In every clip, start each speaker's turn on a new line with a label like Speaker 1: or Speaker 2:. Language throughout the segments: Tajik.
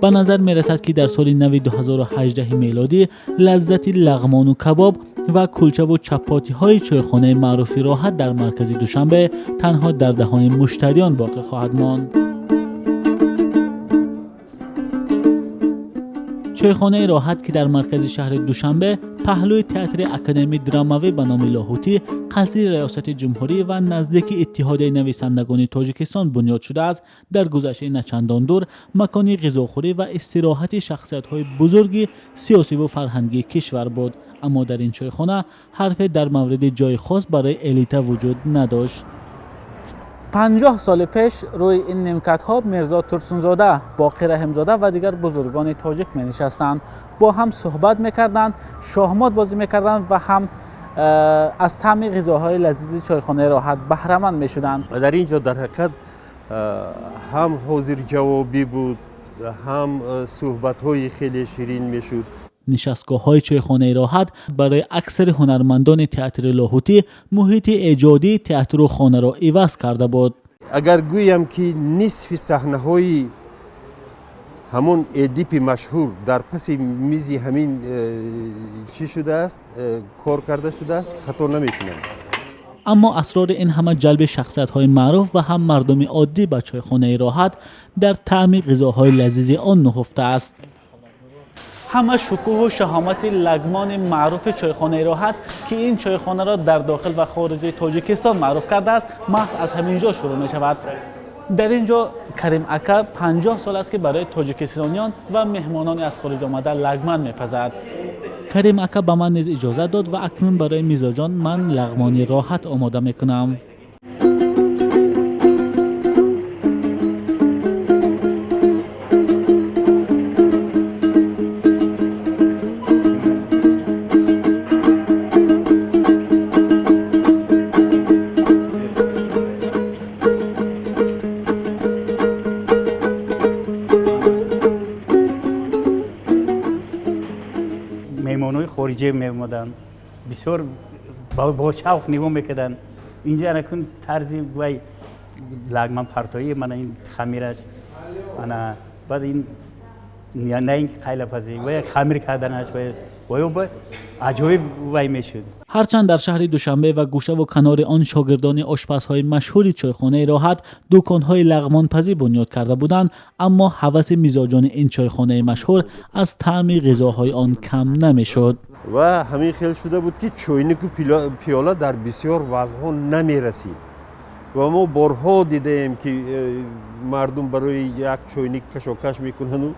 Speaker 1: Ба назар мерасад, ки дар соли нави 2018 мелодӣ лаззати лағмону кабоб ва кулчаву чапотиҳои чойхонаи маъруфи Роҳат дар маркази Душанбе танҳо дар даҳони муштариён боқӣ хоҳад монд. Чойхонаи Роҳат, ки дар маркази шаҳри Душанбе паҳлӯи театри академии драмавӣ ба номи Лоҳутӣ, қасри риёсати ҷумҳурӣ ва наздики Иттиҳодияи нависандагони Тоҷикистон бунёд шудааст, дар гузаштаи начандон дур макони ғизохӯрӣ ва истироҳати шахсиятҳои бузурги сиёсиву фарҳангии кишвар буд. Аммо дар ин чойхона ҳарфе дар мавриди ҷои хос барои элита вуҷуд надошт. 50 соли пеш рӯи ин нимкатҳо Мирзо Турсунзода, Боқӣ Раҳимзода ва дигар бузургони тоҷик менишастанд, бо ҳам суҳбат мекарданд, шоҳмот бозӣ мекарданд ва ҳам аз таъми ғизоҳои лазизи чойхонаи Роҳат баҳраманд мешуданд.
Speaker 2: Дар ин ҷо дар ҳақиқат ҳам ҳозирҷавобӣ буд, ҳам суҳбатҳои хеле ширин мешуд.
Speaker 1: Нишастгоҳҳои чойхонаи Роҳат барои аксари ҳунармандони театри Лоҳутӣ муҳити эҷодии театру хонаро иваз карда буд.
Speaker 2: Агар гӯям, ки нисфи саҳнаҳои ҳамон Эдипи машҳур дар паси мизи ҳамин чӣ шудааст, кор карда шудааст, хато намекунам.
Speaker 1: Аммо асрори ин ҳама ҷалби шахсиятҳои маъруф ва ҳам мардуми оддӣ ба чойхонаи Роҳат дар таъми ғизоҳои лазизи он нуҳуфта аст. Ҳама шукӯҳу шаҳомати лагмони маъруфи чойхонаи Роҳат, ки ин чойхонаро дар дохил ва хориҷи Тоҷикистон маъруф кардааст, маҳз аз ҳамин ҷо шурӯъ мешавад. Дар ин ҷо Карим ака 50 сол аст, ки барои тоҷикистониён ва меҳмонони аз хориҷ омада лагман мепазад. Карим ака ба ман низ иҷозат дод ва акнун барои мизоҷон ман лағмони Роҳат омода мекунам.
Speaker 3: Меҳмонҳои хориҷӣ меомаданд, бисёр бо шавқ нигоҳ мекарданд. Инҷа анакун тарзи вай лагман партоӣ, мана ин хамираш, ана баъд ин на ин қайлапазӣ вай хамир карданаш вай ба аҷоиб вай мешуд.
Speaker 1: Ҳарчанд дар шаҳри Душанбе ва гӯшаву канори он шогирдони ошпазҳои машҳури чойхонаи Роҳат дуконҳои лағмонпазӣ бунёд карда буданд, аммо ҳаваси мизоҷони ин чойхонаи машҳур аз таъми ғизоҳои он кам намешуд.
Speaker 2: Ва ҳамин хел шуда буд, ки чойнику пиёла дар бисёр вазъҳо намерасид ва мо борҳо дидаем, ки мардум барои як чойник кашокаш мекунанду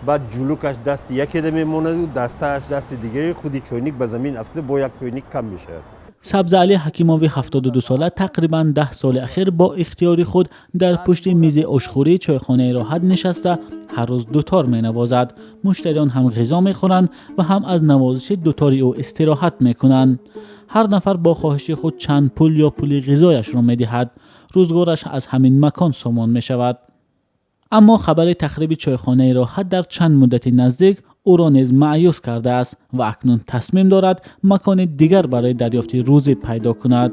Speaker 2: баъд ҷулукаш дасти якеда мемонаду дастааш дасти дигаре, худи чойник ба замин афтида, бо як чойник кам мешавад.
Speaker 1: Сабзаалӣ Ҳакимови 72сола тақрибан 10 соли ахир бо ихтиёри худ дар пушти мизи ошхӯрии чойхонаи Роҳат нишаста ҳар рӯз дутор менавозад. Муштариён ҳам ғизо мехӯранд ва ҳам аз навозиши дутори ӯ истироҳат мекунанд. Ҳар нафар бо хоҳиши худ чанд пул ё пули ғизояшро медиҳад. Рӯзгораш аз ҳамин макон сомон мешавад. Аммо хабари тахриби чойхонаи Роҳат дар чанд муддати наздик ӯро низ маъюс кардааст ва акнун тасмим дорад макони дигар барои дарёфти рӯзӣ пайдо кунад.